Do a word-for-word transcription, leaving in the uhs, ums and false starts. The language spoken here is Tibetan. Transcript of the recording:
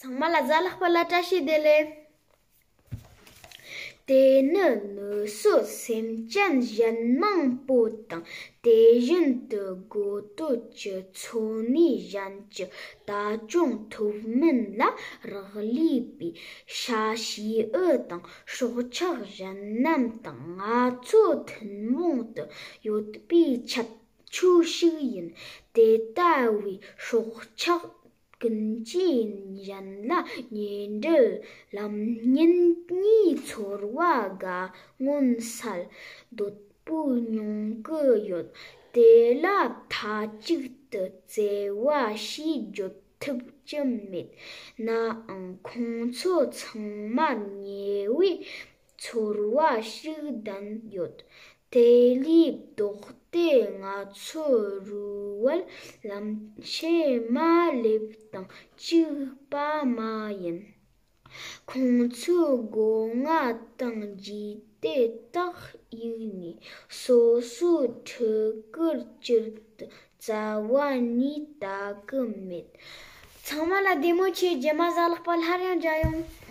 ཚང་མ་ལ་གཟའ་ལྷག་པ་ལ་བཀྲ་ཤིས་བདེ་ལེགས། དེ་ནི་ནུ་སོ་སེམས་ཅན་གཞན་མང་པོ་དང་དེ་བཞིན་དུ་དགོས་འདོད་ཀྱི་འཚོ་གནས་གཞན་གྱི་ལྟ་སྐྱོང་ཐུབ་མིན་ལ་རག་ལས་པའི་ཤ་ཤེད་དང་སྲོག་ཆགས་གཞན་རྣམས་དང་ང་ཚོ་ཐུན་མོང་དུ་ཡོད་པའི་ཁྱད་ཆོས་ཤིག་ཡིན། དེ་ལྟ་བུའི་སྲོག་ཆགས་ཀུན་གྱི་གཞན་ལ་ཉེ་འབྲེལ་ལམ་གཉེན་གཉིས་ཚོར་བ་དགའ་མངོན་གསལ་འདོད་པོ་མྱོང་གི་ཡོད། དེ་ལ་མཐའ་གཅིག་ཏུ་བརྩེ་བ་ཞེས་བརྗོད་ཐུབ་ཀྱི་མེད་ནའང་ཁོང་ཚོ་ཚང་མར་ཉེ་བའི་ཚོར་བ་ཞིག་ལྡན་ཡོད། དེ་ལས་ལྡོག་སྟེ་ང་ཚོ་རུས་སྦལ་ལམ་ཕྱེད་མ་ལེབ་དང་གཅིག་པ་མ་ཡིན། ཁོང་ཚོའི་སྒོ་ང་དང་རྗེས་དེད་ཏག་གཡུགས་ནས་སོ་སོའི་ཕྲུ་གུར་ཅིར་དུ་རྩ་བ་ནས་ལྟ་གི་མེད། ཚང་མ་ལ་བདེ་མོ་བྱོས། རྗེས་མ་གཟའ་ལྷག་པ་སླར་ཡང་མཇལ་ཡོང་།